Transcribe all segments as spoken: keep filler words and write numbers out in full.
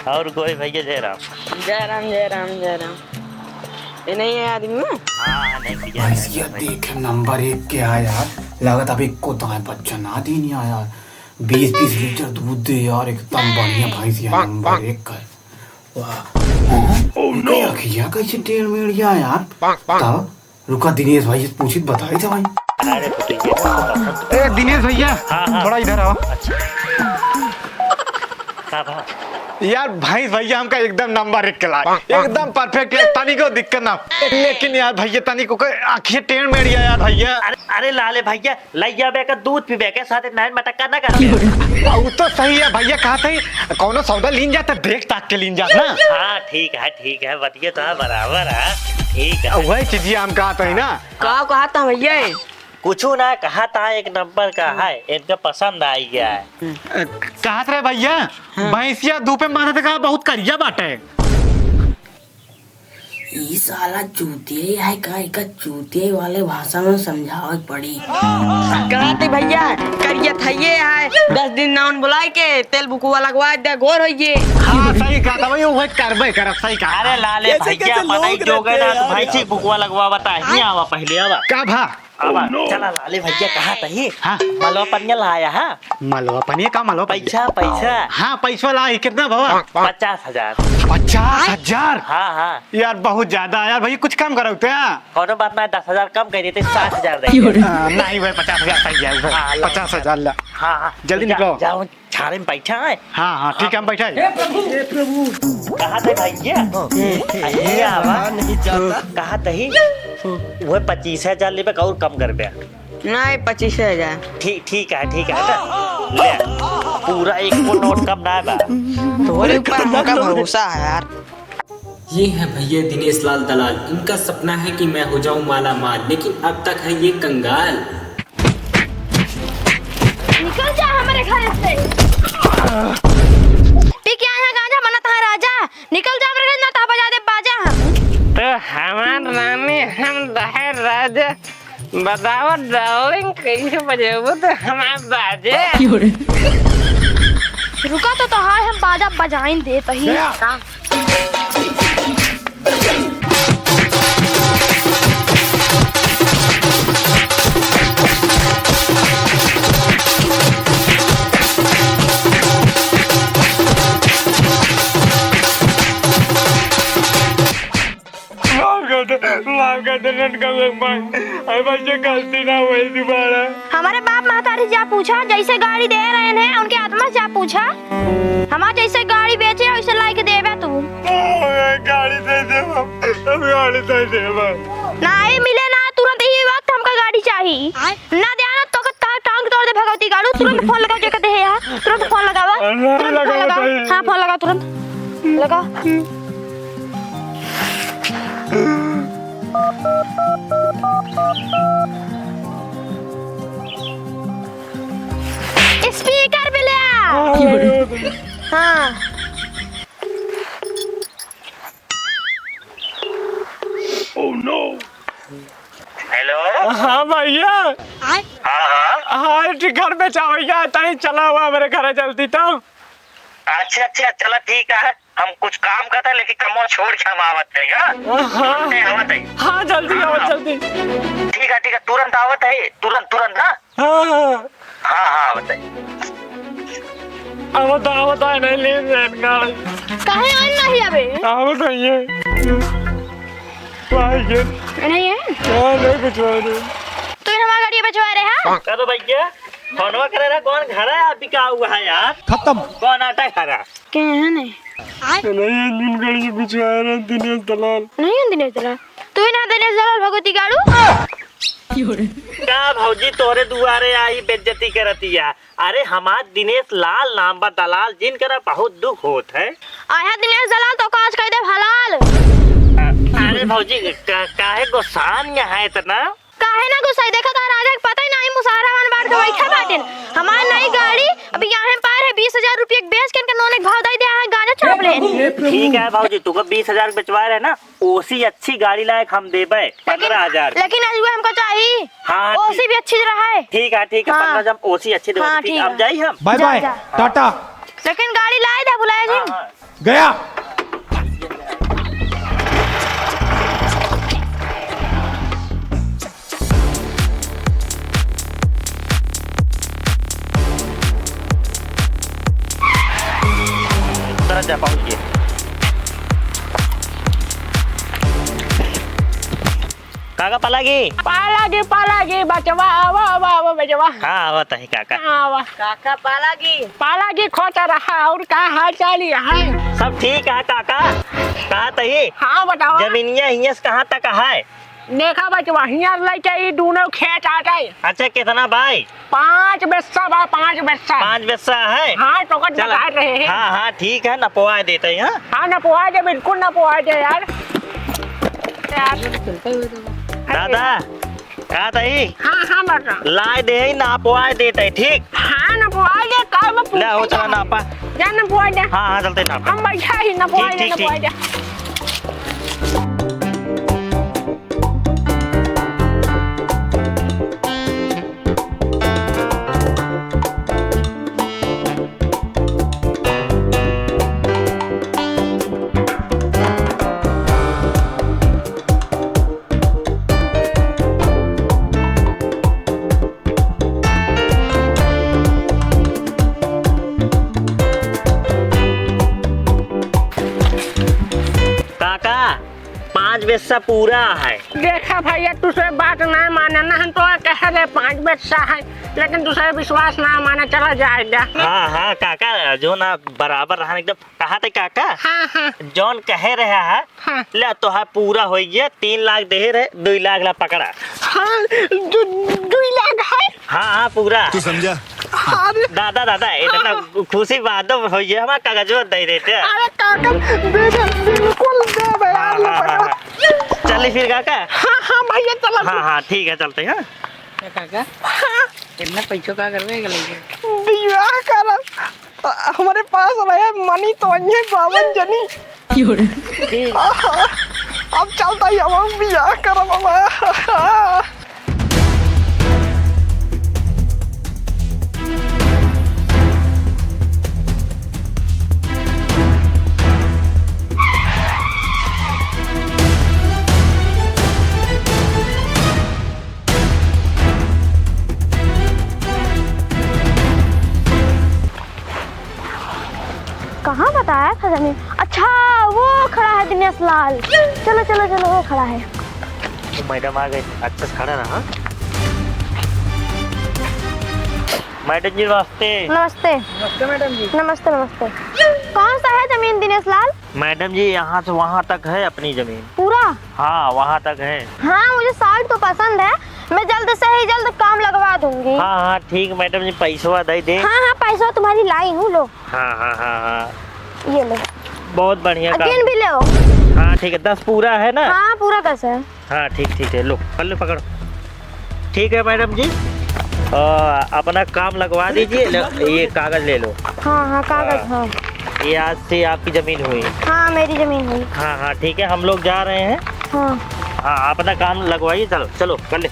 और कोई भैया, जय राम। जय राम, जय राम, जय राम। ये नहीं है आदमी में? हाँ, नहीं भैया, भैंसिया नहीं, नहीं। देखे नंबर एक के है यार, लागत अभी को दाएं बच्चा ना दीन यार, बीस बीस लीटर दूध दे यार, एकदम बढ़िया भैंसिया नंबर एक का है। वाह। हाँ? Oh, no! ये अखिया कैसे टेढ़ मेढ़ गया यार? तब रुका, दिनेश भाई से पूछित बताई था भाई। अरे, तो ये तो पसंद ए, दिनेश भैया, हाँ, हाँ। थोड़ा इधर आओ। अच्छा। का बा? यार, भैंस भैया हमका एकदम नंबर एक के लाग, एकदम perfect है, तनिको दिक्कत ना। लेकिन यार भैया, तनिको के आँखिया टेढ़ मेढ़ गया यार भैया। अरे, अरे लाले भैया, लइया बे का दूध पीबे के साथे नैन मटक्का ना कर। उ तो सही है भैया, कहत ही कौनो सौदा लीन जा त देख ताक के लीन जा ना। हाँ, ठीक है, ठीक है, बतिये तो है, बराबर है, ठीक है। वही चीजिया हम कहत ही ना। का कहत ह भैया? कुछु ना कहत ह, एक नंबर का है, इनका पसंद आई गया है। अ, कहत रहे भैया, हाँ। भैंसिया धूपे माथा तक बहुत करिया बाटे। ई साला चूतिया है का? एका चूतिया वाले भाषा में समझावे के पड़ी। कहत ही भैया, करिया थइये है, दस दिन नौन बुलाए के तेल बुकुआ लगवा दे, गोर होइये। हाँ, सही कहत ह भाई, उहे करबे करब, सही कहत ह। अरे लाले कैसे, भैया, कैसे पता ही लोग जो रहते गए ना, हैं तो यार। भैंसी बुकुआ लगवा बता, ही आवा पहले आवा। का भा? अब चला लाले भैया, कहत ही। हाँ। मलवा पनिया लाया है। मलवा पनिया का मलवा पनिया? पैसा, पैसा। हाँ, पैसा ला ही, कितना भवा? पचास हजार। पचास हजार? हाँ, हाँ। यार, बहुत ज्यादा है यार भैया, कुछ कम करो क्या? कौनो बात ना, दस हजार कम कर देते, साठ हजार देंगे। हाँ, नहीं भाई, पचास हजार सही है भाई। हाँ, लो, पचास हजार ला। हाँ, हाँ। जल्दी जा, निकलो। जाओ। छाड़े में बैठा है। हाँ, हाँ, ठीक है, हम बैठा है। हे प्रभु, हे प्रभु। कहत ही भैया? ये आवा। कहा तही, वह पच्चीस हजार लेबे, और कम करबे। नहीं, पच्चीस हजार। ठीक, ठीक है, ठीक है, हटा। ले, पूरा एक को नोट कम ना बा। तोरे ऊपर हमका भरोसा है यार। ये है भैया दिनेश लाल दलाल, इनका सपना है कि मैं हो जाऊं माला माल, लेकिन अब तक है ये कंगाल। निकल जा हमरे घर से। पी के आया गांजा, बनत है राजा। निकल जा हमरे घर, ना तो बजा दे बाजा हम। तो हमार रानी, हम दहे राजा। बतावा डार्लिंग, कैसे बजेबू तो हमार बाजे? रुका तो तोहार हम बाजा बजाइन देत ही। माफ कर दे, माफ कर दे, ननका लोग मार। अरे भाई, ये गलती ना होई दोबारा। हमारे बाप महतारी जा पूछा, जैसे गाड़ी दे रहे हैं, उनके आत्मा से जा पूछा। हमार जैसे गाड़ी बेचे, वैसे लाई के देबे तू। ओ, गाड़ी दे दे, हम गाड़ी दे दे। नहीं मिले ना, तुरंत ही वक्त हमका गाड़ी चाही। आय। ना दे ना, तो का टा-, टांग तोड़ दे भगवती गाड़ू। तुरंत फोन लगाओ, जेकर देहे यहाँ। तुरंत फोन लगावा। अरे, तुरंत फोन लगावा लगावा। भाई। हाँ, फोन लगाओ तुरंत। लगा। स्पीकर भी ले आ। हाँ, हाँ। Oh no! हेलो। हाँ भैया। हाँ, हाँ। हाँ, एक घर बेचा भैया, तनी चला हुआ मेरे घर जल्दी तो। अच्छा, अच्छा, चला ठीक है, हम कुछ काम करते हैं, लेकिन कमवा छोड़ के हम आवत हैं, हाँ? हाँ। नहीं, आवत हैं। हाँ, जल्दी हाँ, आवत, हाँ। जल्दी। ठीक है, ठीक है, तुरंत आवत है, तुरंत, तुरंत, हाँ? हाँ, हाँ। हाँ, हाँ, आवत है। आवत, आवत है, नहीं ले, नहीं, नहीं। काहे आइन नहीं अबे? आवत है ये। भाई ये। नहीं है? हाँ, नहीं बेचवा रहे। तू हमार गाड़ी बेचवा रहे, हाँ? का तो भैया, फोनवा करे रहा, कौन घर है, आप बिका हुआ है यार? खत्म। कौन आटा खा रहा? के है नहीं? नहीं, ये नीलगढ़ के बिचवाए रहे दिनेश दलाल। नहीं है दिनेश दलाल? तू ही ना दिनेश दलाल भगवती गाड़ू? का भौजी तोहरे दुआरे आई बेइज्जती करतिया? अरे हमार दिनेश लाल नाम बा दलाल, जिनकरा बहुत दुख होत है। आया दिनेश दलाल तो काज कह दे हलाल। अरे भौजी का-, काहे गुस्सान यहाँ इतना? काहे ना गुस्साई? देखा तो राजा के पता ही नाही, मुसहरा वन बाढ़ के बैठा बाटेन। हमार नई गाड़ी अभी यहाँ पार है, बीस हजार रुपये के बेच के इनका नौने के भाव दे दिया है, गांजा छाप ले। ठीक है भौजी, तुमको बीस हजार के बेचवाए रहे ना, ओसी अच्छी गाड़ी लायक हम देबे लेकिन, पन्द्रह हजार। लेकिन आज वो हमको चाहिए। हाँ, ओसी ठीक। भी अच्छी रहा है। ठीक है, ठीक है, हाँ। पन्द्रह हजार ओसी अच्छी देबे। हाँ, ठीक है, ठीक अब है। जाई हम। बाय जा, बाय, जा। टाटा। लेकिन गाड़ी लाए दे, भुलाए हाँ, जिन। हाँ। गया। उतरा जा, पहुंच गए। काका, पालागी। पालागी, पालागी, बचवा, आवा, आवा, आवा, बचवा। हाँ, आवत है काका। हाँ, आवा। काका, पालागी। पालागी खोता रहा, और का हाल चाल है? सब ठीक है काका। कहा तही? हाँ, बतावा। जमीनिया हियस कहाँ तक है? देखा बचवा, हियाँ लइके ई दूनो खेत आ जाए। अच्छा, कितना बाई? पाँच बिस्सा बा, पाँच बिस्सा। पाँच बिस्सा है? हाँ, तो कट चला। बता रहे हैं। हाँ, हाँ, ठीक है, नपवा देते हैं, हाँ? हाँ, नपवा दे, बिल्कुल नपवा दे यार। यार। दादा, का तही? हाँ, हाँ, बता। लाए दे, नपवा देते, ठीक? हाँ, नपवा दे, का मैं ले, हो, पूछे चला, का? नापा। जा, नपवा दे। हाँ, हाँ, चलते नापा। हम बैठा ही, नपवा ठीक, दे, ठीक, नपवा ठीक। दे। काका, पाँच बिस्सा पूरा है। देखा भैया, तुसे बात ना माने ना, हम तो कह रहे पाँच बिस्सा है, लेकिन तुसे विश्वास ना माने, चला जाए जा। हाँ, हाँ, काका, जो ना बराबर रहा एकदम। कहा थे काका? हाँ, हाँ। जौन कहे रहे है, हाँ। ले तोहार पूरा हो गया, तीन लाख दे रहे, दो लाख ला पकड़ा। हाँ, दो, दो लाख है? हाँ, हाँ, पूरा। तू समझा? अरे। दादा, दादा, इतना हाँ। खुशी बात हो गया, हमारा कागजवा दे देते। अरे काका, दे दे, बिल्कुल दे दे, हाँ, यार, ये हाँ, हाँ, पकड़ा। हाँ। चलिए फिर काका। हाँ, हाँ, भैया, चलो। हाँ, हाँ, ठीक है, चलते हैं। क्या काका? हाँ। इतना पैसों का करवे के लिए? बियाह करब। अ, हमरे पास रहे मनी तो अन्य बावन जनी। क्यों रे? आहा, अब चलता ही हम बियाह करब बाबा। कहाँ बताया था जमीन? अच्छा, वो खड़ा है दिनेश लाल। चलो, चलो, चलो, वो खड़ा है। मैडम आ गई, अच्छा से खड़ा रहा। मैडम जी, नमस्ते। नमस्ते। नमस्ते, मैडम जी। नमस्ते, नमस्ते। कौन सा है जमीन, दिनेश लाल? मैडम जी, यहाँ से वहाँ तक है अपनी जमीन। पूरा? हाँ, वहाँ तक है। हाँ, मुझे site तो पसंद है, मैं जल्द से ही जल्द काम लगवा दूंगी। हाँ, हाँ, ठीक, मैडम जी, पैसवा दे दे। हाँ, हाँ, पैसा तुम्हारी लाई हूँ, लो। हाँ, हाँ, हाँ, हाँ। ये लो। बहुत बढ़िया और काम। गिन भी लो। हाँ, ठीक है, दस पूरा है ना? हाँ, पूरा दस है। हाँ, ठीक, ठीक है, लो, पल्ले पकड़ो। ठीक है मैडम जी, अ, अपना काम लगवा दीजिए, ले, ये कागज ले लो। हाँ, हाँ, कागज, हाँ। हाँ। ये आज से आपकी जमीन हुई। हाँ, मेरी जमीन हुई। हाँ, हाँ, ठीक है, हम लोग जा रहे हैं। हाँ। हाँ, अपना काम लगवाइए, चलो, चलो, कर ले।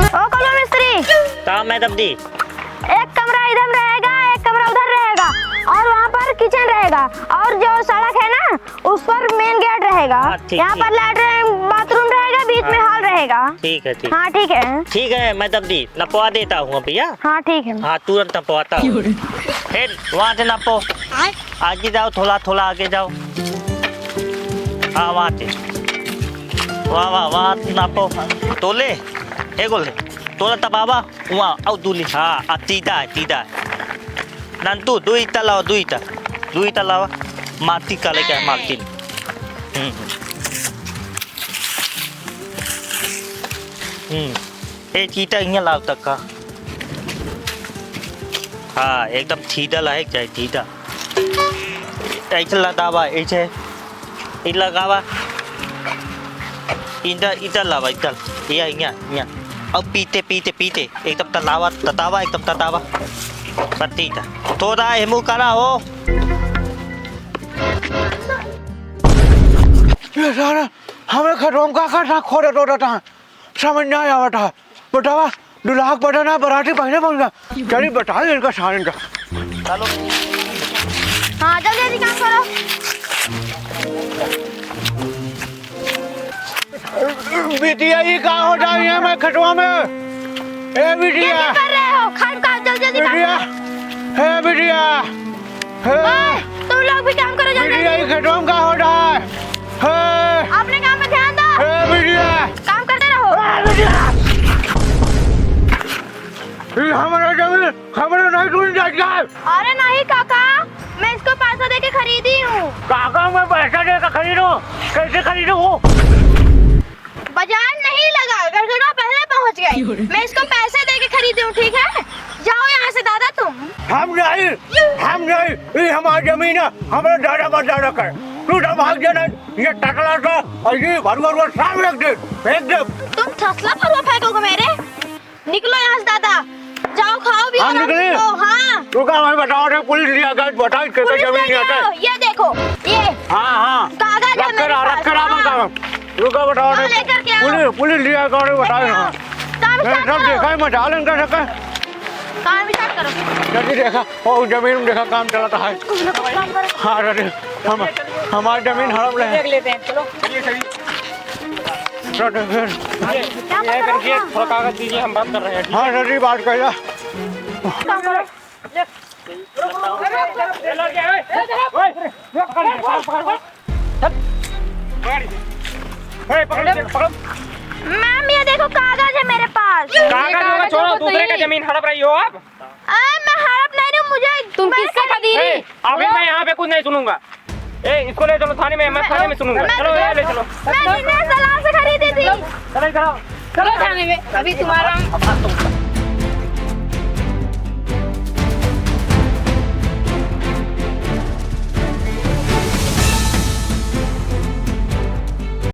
ओ कमला मिस्त्री। का मैडम जी? एक कमरा इधर रहेगा, एक कमरा उधर रहेगा, और वहाँ पर kitchen रहेगा, और जो सड़क है ना, उस पर main gate रहेगा। हाँ, ठीक, यहाँ ठीक। पर latrine bathroom रहेगा, बीच में हाँ। Hall रहेगा। ठीक है, ठीक। हाँ, ठीक है। ठीक है मैडम जी, नपवा देता हूँ भैया। हाँ, ठीक है। हाँ, तुरंत नपवाता हूँ। फिर वहाँ से नापो। आगे जाओ, थोड़ा, थोड़ा आगे जाओ। हाँ, वहाँ से। वाह, वाह, वहाँ से नापो। तोले, ए गोले, तोला तबावा, वहाँ, औ दूली। हाँ, आ तीता है, तीता है। नंतू, दुई ईटा लावा, दुई ईटा। दुई ईटा लावा। माटी का लेके आए, माटी। हम्म। हम्म। एक ईटा हियाँ लाव तक का। हाँ, एकदम सीधा लायक चाहे, सीधा। ऐसे लगावा, ऐसे। ई लगावा। इधर, इधर लावा, इधर। या, या, या। अब पीते, पीते, पीते। एकदम ततावा, ततावा, एकदम ततावा। पत्ती था। थोड़ा हेमू करा हो। ये सारा, हमरे घरों का का खोरे रो रहा था। समझ ना आवत है। बतावा, दुल्हा के पता ना, बराती पहले पहुंचा। चली बताई इनका सारन का। हाँ, जल्दी जल्दी काम करो। बिटिया, ये का होत है मैं खेतवा में? ए बिटिया। ये क्या कर रहे हो? खान खाओ, जल्दी जल्दी काम बिटिया। करो। हे बिटिया। हे। ओए, तुम लोग भी काम करो, जल्दी बिटिया, जल्दी। ये खेतवा में का होत है? हे। अपने काम में ध्यान दो। हे बिटिया। काम करते रहो। ए बिटिया। ये हमारा जमीन, हमारा नहीं, तू नहीं जाएगा। अरे नहीं काका, मैं इसको पैसा दे के खरीदी हूँ। काका, मैं पैसा दे के खरीदूँ? कैसे खरीदूँ? बाजार नहीं लगा, गड़गड़वा पहले पहुँच गए। मैं इसको पैसे दे के खरीदी हूँ, ठीक है? जाओ यहाँ से दादा तुम। हम नहीं, हम नहीं, ये हमारी जमीन है, हमारे दादा परदादा का। तू तो भाग जाना, ये टकला सा, और ये भरुआ भरुआ सब फेंक दे, फेंक दे। तुम ठसला भरुआ फेंकोगे मेरे? निकलो यहाँ से दादा, जाओ खाओ भी हम आराम से निकले? खाओ, हाँ। रुका, मैं बताओ रे, पुलिस लिया गया, बताओ किसका पुलिस जमीन लेके लिया था? आओ, ये देखो, ये। हाँ, हाँ। कागज है रख कर मेरे आ, पास, रख कर आ, हाँ। मैं कागज। रुका, बताओ हाँ, रे, लेकर के आओ। पुलिस, पुलिस लिया गया, बताओ लेकर आओ। ना। काम मैंने स्टार्ट सब करो। देखा है, मचा लेंगे सबका। काम स्टार्ट करो। जल्दी देखा, वो जमीन में देखा, काम चला था। हाँ, अरे, हम, हमारी जमीन हड़प रहे हैं। देख लेते हैं, चलो। चलो, चलो। ये करके थोड़ा कागज दीजिए, हम बात कर रहे हैं। हाँ, सर जी, बात कर लो। ए, पकड़, पकड़। मैम, ये देखो, कागज है मेरे पास। कागज होगा, छोड़ो, दूसरे का जमीन हड़प रही हो आप। अरे, मैं हड़प नहीं रही हूँ, मुझे, तुम मैंने किससे खरीदी? खरीदी? ए, अभी मैं यहाँ पे कुछ नहीं सुनूंगा। ए, इसको ले चलो थाने में, मैं मैं थाने में सुनूंगा। मैं चलो, ये ले चलो। मैं बिना सलाह से खरीदी थी। चलो, इधर आओ। चलो थाने में, अभी तुम्हारा